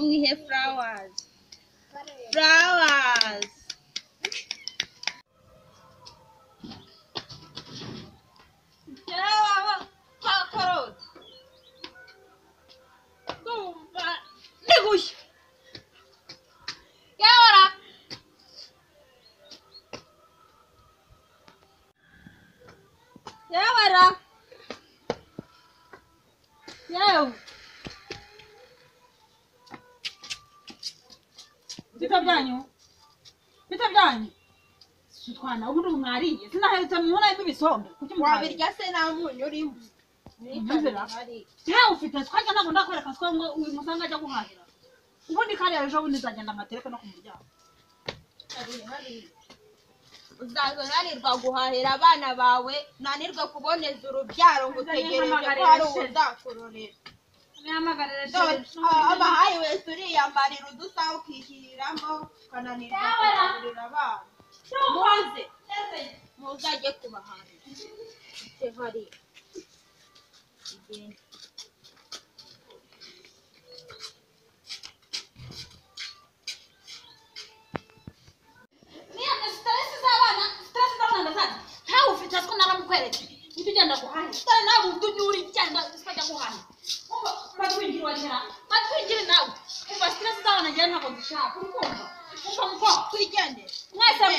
mwihe flowers. Flowers. Yewe bita byanyu bita byanyu sutwana ubundi mwariye sinaherutse mubona ibisombe kuki wabirya se nta munyu urimo? Ntawe ufite twajya ntabwo ndakwereka two ngo uyu musanga ajya guhahira ubundi kariya ejo bundi nzagenda nkatereka no ku muryango. Uzaza unanirwa guhahira abana bawe, unanirwa kuboneza urubyaro ngo utegereje ko hari uzakurorera. Abahaye wese uriyambarira udusaha ukishyiriramo ukananirwa kugaburira abana. Muze muzajye kubahahira.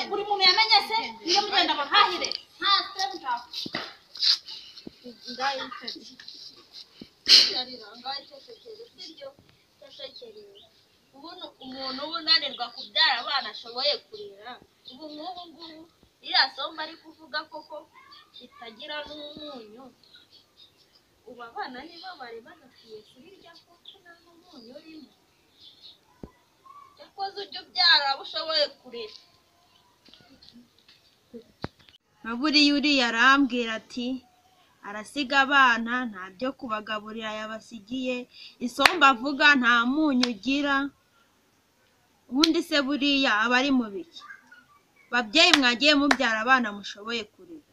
Buri muntu yamenye se niyo mugenda bahahire nta stress nshaka. Ubu umuntu uba unanirwa kubyara abana ashoboye kurera, ubu nk'ubu ngubu iriya sombe ari kuvuga koko itagira n'umunyu, ubu abana nibo bari bagakwiye kubirya koko nta n'umunyu urimo. Yakoze ujya ubyara abo ushoboye kurera. Nka buriya uriya arambwira ati arasiga abana nta byo kubagaburira yabasigiye, isombe avuga nta munyu ugira, ubundi se buriya aba ari mu biki? Babyeyi mwagiye mubyara abana mushoboye kurera.